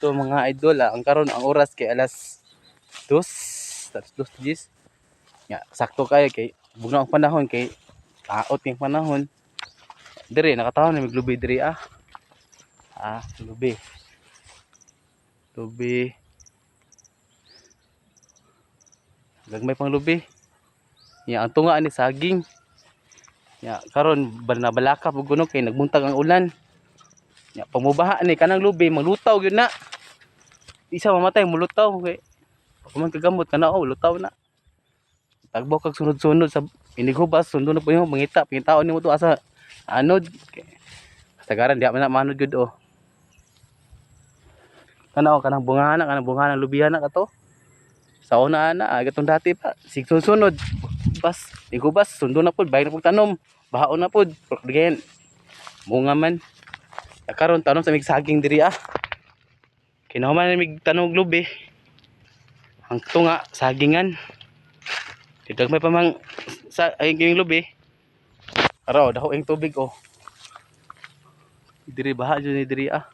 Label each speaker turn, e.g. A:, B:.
A: To mga idol, ah, ang karon ang oras kay alas 2, 2:10. Ya, sakto kayo kay bugnaw ang panahon, kay taot yung panahon. Dire nakatawon na mig lubi diri ah. Ah, lubi. Lubi. Gagmay pang lubi. Ya, ang tunga ni saging. Ya, karon bal na balaka pug kuno kay nagbuntag ang ulan. Ya, pamubaha ni kanang lubi malutaw gyud na. Isa mamatay, mulutaw kay ako man kagamot kana, oh, lutaw na. Tagbaw kag sunod-sunod sa inighubas, sundo na po yung mangita, pangitaon nimo to asa anod. Sagaran di man na manod gyud oh. Kana oh, kanang bunga ng lubihan na kato. Sa una ana, ah, gatong dati pa, sig sunod. Bas, ighubas, sundo na pud, bayag na pud tanom. Bahaon na pud, again. Bunga man. Ya, karon tanom sa mig saging diri ah. Kinahuman na mig tanom og lubi. Ang tunga sagingan. Kay gagmay pa mang sa ay yung lubi. Araw, dako ang tubig oh. Diri baha jud ni diri ah.